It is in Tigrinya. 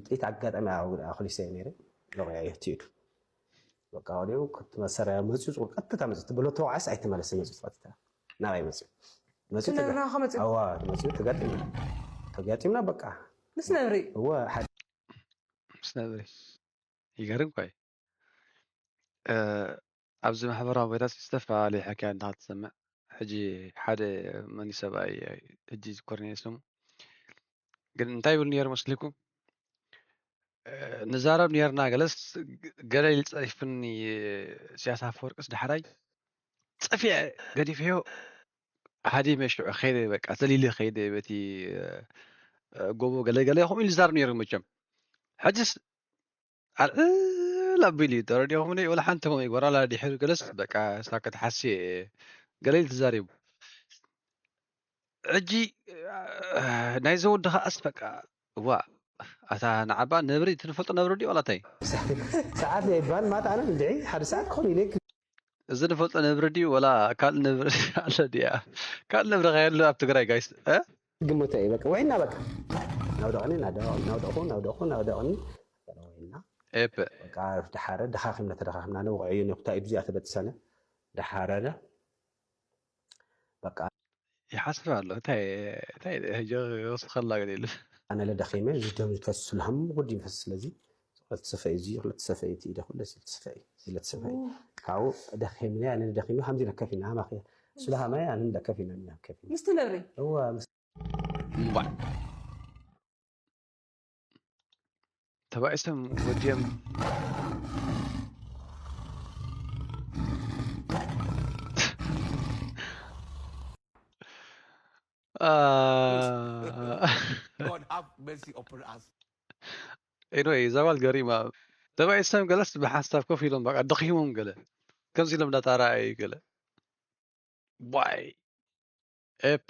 ጥይት ኣጋጣሚ ኣኹሊሰ ነይረ። ለቑያ እየ ትይዱ በቃ ወዲኡ ክቲ መሳርያ መፅኡ ፅቁር ቀጥታ መፅኡ ትብሎ ተዋዓስ ኣይተመለሰ መፅኡ ቀጥታ ናባይ መፅኡ መፅኡ ስለ ናኻ መፅኡ ኣዋ መፅኡ ተጋጢምና ተጋጢምና በቃ ምስ ነብሪ እወ ሓደ ምስ ነብሪ ይገርም ኳይ ኣብዚ ማሕበራዊ ሚዲያታት ዝተፈላለየ ሕክያ እንዳትሰምዕ ሕጂ ሓደ መኒ ሰብኣይ ሕጂ ዝኮርኒ ስሙ ግን እንታይ ይብል ነይሩ መስልኩም ንዛረብ ነርና ገለስ ገለ ኢሉ ፀሪፍኒ ኢሳያስ ኣፈወርቅስ ዳሕራይ ፀፊዐ ገዲፈዮ ሃዲመ ሽዑ ከይደ በቃ ዘሊለ ከይደ በቲ ጎቦ ገለ ገለ ከምኡ ኢሉ ዝዛረብ ነይሩ መቸም ሕጅስ ኣልዕል ኣቢሉ እዩ ተረዲኹምኒ ወላ ሓንቲ ከምኡ ይጎራላ ድሕሪ ገለስ በቃ ሳከት ሓስየ ገለ ኢሉ ተዛሪቡ ሕጂ ናይዚ ወዲ ከዓስ በቃ ዋ ኣታ ንዓባ ነብሪ ትንፈልጦ ነብሪ ድዩ ዋላ እንታይ ሰዓት ዘይባል ማታ ኣነ እንድዒ ሓደ ሰዓት ክኾን ኢለ እዚ ንፈልጦ ነብሪ ድዩ ወላ ካልእ ነብሪ ኣሎ ድያ ካልእ ነብሪ ከየሉ ኣብ ትግራይ ጋይስ ግምቶ እዩ በቃ ወይና በቃ ናውደቕኒ ናውደቑ ናውደቑ ናውደቕኒ ወይና ኤፕ በቃ ደሓረ ደኻኺምና ተደኻኺምና ነውቕዐዩ ነኩታ እዩ ብዚኣ ተበጥሰነ ደሓረነ በቃ ይሓስብ ኣሎ እንታይ እንታይ ሕጂ ወስኸላ ገለ የለ ኣነ ለደኺመ ዝደም ዝፈስሱ ለሃም ጉድ ይፈስ ስለዚ ክልተ ሰፈ እዩ እዚ ክልተ ሰፈ እዩ ኢደ ኩለ ክልተ ሰፈ እዩ ክልተ ሰፈ እዩ ካብኡ ደኺምና ኣነ ደኺመ ሃምዚ ነከፊና ሃማኺ ስለ ሃማይ ኣነ ደከፊና ነከፊ ምስቲ ነብሪ እወ ምስ እምባዕ ተባኢሶም ወዲኦም God have mercy upon us. ኤንወይ እዛ ጓል ገሪማ ተባኢሶም ገለስ ብሓንሳብ ኮፍ ኢሎም በቃ ደኺሞም ገለ ከምዚ ኢሎም እንዳተራኣዩ ገለ ዋይ ኤፐ